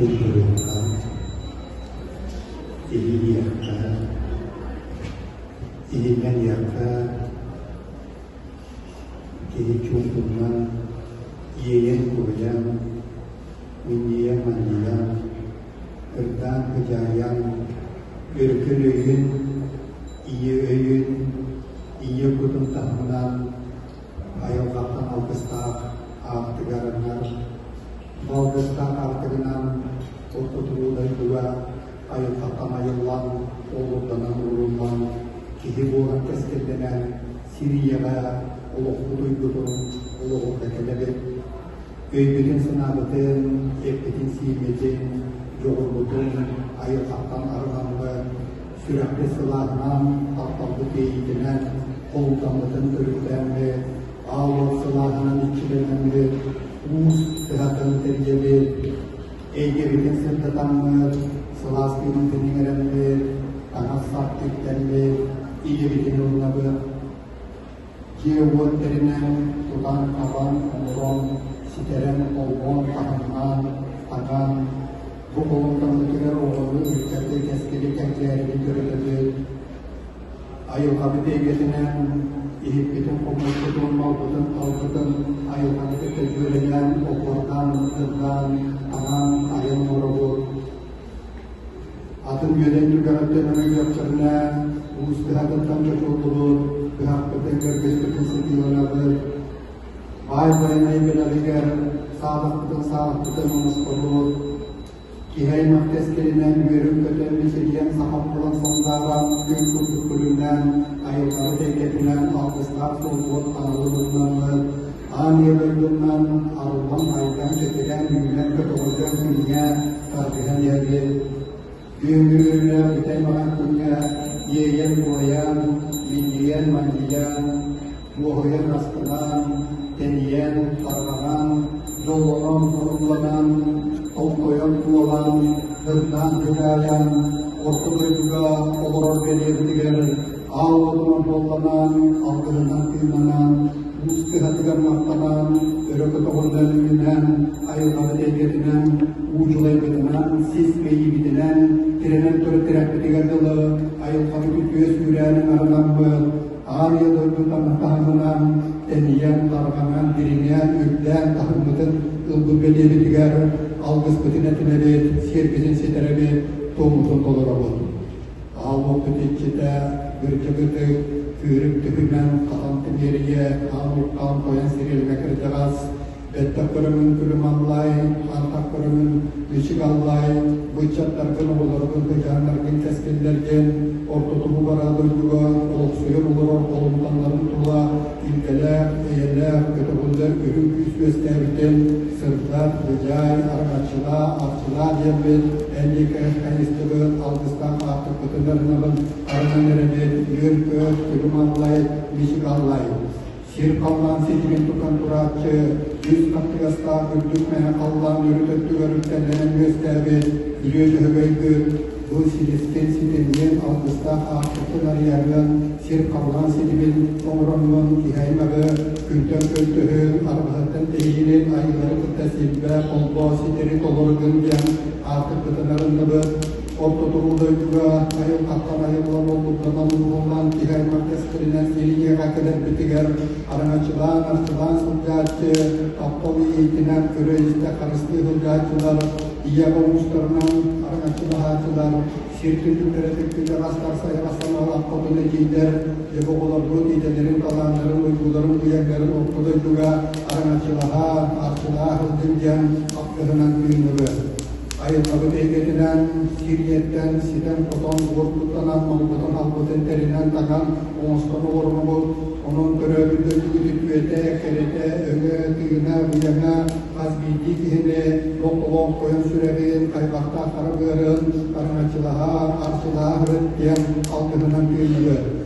Чуҥкуруохха, иһийиэххэ, иһиллэниэххэ, киһи чуҥкуннан, иэйэн-куойан, минньийэн-манньыйан, ырдаан-кыдьаайан, өркөн өйүн, ийэ өйүн, ийэ кутун таһымынан айылҕаттан алгыстаах аартыгар аннар. Бу алгыстаах аартыгынан Орто туруу дойдуга айылҕаттан айыллан, олурданан ууруллан, киһи буолан кэскиллэнэн, сир ийэҕэ олохпут уйгутун олоҕурда кэлэбит. Өйбүтүн-санаабытын, эппитин-сииммитин, дьоҕурбутун айылҕаттан арҕаммыт, сүрэхпит сылааһынан, тапталбыт иэйиитинэн холумтаммытын төрүттээммит, аал уот сылааһынан иччилэнэммит, уус кыһатын тэрийэбит, эйгэбитин сырдатаммыт, сылаас тыыммытын иҥэрэммит, таҥас-сап тиктэммит, идэбитин ылынабыт. Дьиэ-уот тэринэн, тутан-хабан, оҥорон, ситэрэн, холбоон, таһымнаан, таҥан, бу холумтаммытыгар оҕону, ыччаты кэскили кэнчээрини төрөтөбүт. Айылҕабыт эйгэтинэн иһиппитин-хомуйбутун, малбытын-талбытын айылҕаны кытта дьүөрэлээн, оһуордаан, мындырдаан, таҥан, айан оҥоробут. Атын үөдэн түгэҕиттэн өҥөйдөхтөрүнэ, уус кыһатыттан чочуллубут, кыһахпытын, кэргэспитин сытыыланабыт. Баай байанай бэлэҕигэр саалахпытын саалахпытын оҥостобут. Киһи аймах кэскилинэн үөрүн-көтөн мичилийэн саха буолан сандааран, күн курдук күлүмнээн, айылҕабыт эйгэтинэн алгыстаах суолбут аналын ылынаммыт, аан ийэ дойдунан арыллан айдан, чэчирээн, үүнэн, көтөҕүллэн күҥҥэ тардыһан иһэбит. Күһүҥҥү үөрүүлээх бүтэй маҥан күҥҥэ иэйэн-куойан, минньийэн-манньыйан, дуоһуйан астынан, тэнийэн, тарҕанан, дьоллонон, торумланан, толкойон туолан, ырдаан тыгаайан, орто дойдуга олорор бэлиэбитигэр аал уотунан буолланан, алгыһынан тыыннанан, уус кыһатыгар махтанан, өрө көтөҕүллэн үүнэн, айылҕабыт эйгэтинэн, уу дьулайбытынан, сис мэйиибитинэн, тирэнэн турар тирэхпитигэр дылы айылҕабыт үтүө сүүрээнин арынаммыт, Аан ийэ дойду таһымынан тэнийэн, тарҕанан, дириҥээн, үрдээн таһыммытын ылбыт бэлиэбитигэр алгыспытын этинэбит, сиэрбитин ситэрэбит, туоммутун толоробут. Аал уоппут иччитэ, бырдьык ытык, күүрүк түһүмэн, хатан тимиэрийэ, аан уххаан тойон сирилгэ кырдьаҕас, бэттэх көрөҥүн күлүм аллай, антах көрөҥүн мичик аллай, быччаттаргын, оҕолоргун, кыдьааннаргын кэскиллэргин, ортотугу бара дойдуга олохсуйан олорор холумтаннарын тула илгэлээх, эйэлээх, көтөҕүллэр үрүҥ күүс үөскээбитин сырдат, быдьаай, араҥаччылаа, арчылаа диэммит эн диэки хайыстыбыт, алгыстаах аартыкпытын арынабын, арынан эрэбит, үөр-көт, күлүм аллай, мичик аллай. Сир халлаан ситимин тутан турааччы, үс хаттыгастаах үрдүк мэҥэ халлаан үрүт өттүгэр үктэллэнэн үөскээбит Үрүө Дьөһөгөйгүт бу силискин ситимҥин алгыстаах аартыккын арыйаргын, сир халлаан ситимин оҥороҥҥун киһи аймаҕы күнтэн көлтөһүн, арҕаһыттан тэһиинин айыылары кытта силбэ, холбоо, ситэри толору гын диэн аартыкпытын арынныбыт. Орто туруу дойдуга айылҕаттан айыллан оллурданан ууруллан киһи аймах кэскилинэн сир ийэҕэ кэлэрбитигэр араҥаччылаан, арчылаан сылдьааччы, таптал иэйиитинэн көрө-истэ харыстыы сылдьааччылар, ийэ-аҕа уустарынан араҥаччылаһааччылар, сир түннүктэрэ түккүтэ-астар сайаҕас санаалаах хотун эдьиийдэр, дьэ оҕолорбут идэлэрин, талааннарын, уйгуларын, быйаҥнарын орто дойдуга араҥаччылаһа, арчылаа сылдьын диэн алгыһынан тыынныбыт. Айылҕабыт эйгэтинэн сир ийэттэн ситэн-хотон, уорбуттанан, малбытын-албытын тэринэн-таҥан, оҥостон олорунабыт. Онон төрөөбүт дойдубут үтүөтэ, кэрэтэ, өҥө, тыына, быйаҥа хас биирдии киһини олох тойон сүрэҕин, хайҕахтаах хара быарын араҥаччылаһа, арчылаһа сырыт диэн алгыһынан тыынныбыт.